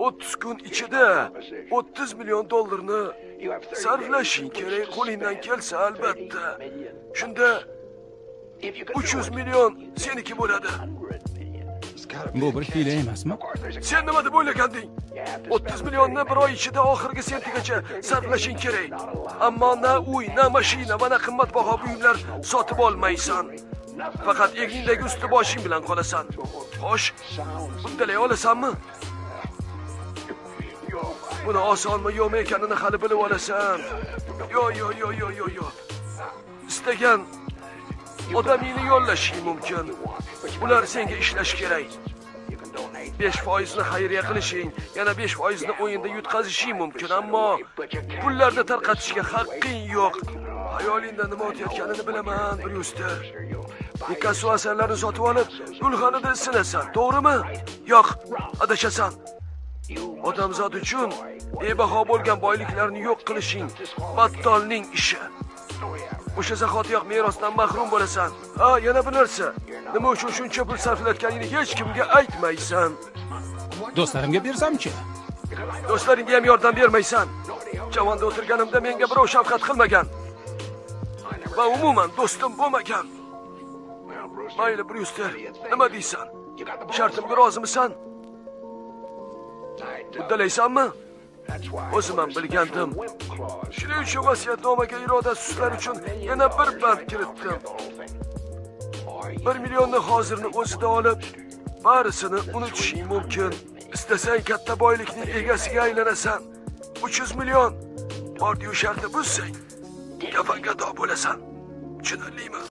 30 kun ichida 30 million dollarni sarflashing kerak, qo'lingdan kelsa albatta. Shunda 300 million seniki bo'ladi. Bu bir hiyla emasmi? Sen nima deb o'ylaganding? 30 millionni bir oy ichida oxirgi sentigacha sarflashing kerak. Ammo na uy, na mashina va na qimmatbaho buyumlar sotib olmaysan. Faqat egningdagi usti boshing bilan qolasan. Xo'sh, uddalay olasanmi? Buni osonmi yo'qmi ekanini hali bilib olasan. Yo yo yo yo yo yo. Istagan odamingni yollashing mumkin. Ular senga ishlash kerak. 5% ni xayriya qilishing, yana 5% ni o'yinda yutqazishing mumkin, ammo pullarni tarqatishga haqqing yo'q. Hayolingda nima o'tayotganini bilaman, Bryuster. Pikasso asarlarini sotib olib, gulxanada sinasan, to'g'rimi? Yo'q, adashasan. Odamzod uchun bebaho bo'lgan boyliklarni yo'q qilishing battolning ishi. O'sha zahotiyoq merosdan mahrum bo'lasan. Ha, yana bir narsa. Nima uchun shuncha pul sarflayotganingni hech kimga aytmaysan. Do'stlarimga bersamchi? Do'stlaringga ham yordam bermaysan. Javonda o'tirganimda menga birov shafqat qilmagan. Va umuman do'stim bo'lmagan. Mayli, Bryuster, nima deysan? Shartimga rozimisan? Uddalaysanmi? O'zim ham bilgandim. Shuning uchun vasiyatnomaga irodasizlar uchun yana bir band kiritdim. 1 millionni hozirni o'zida olib, barisini unutishing mumkin. Istasang katta boylikning egasiga aylanasan. 300 million. Bordiyu shartni buzsang, kafangado bo'lasan. Tushunarlimi?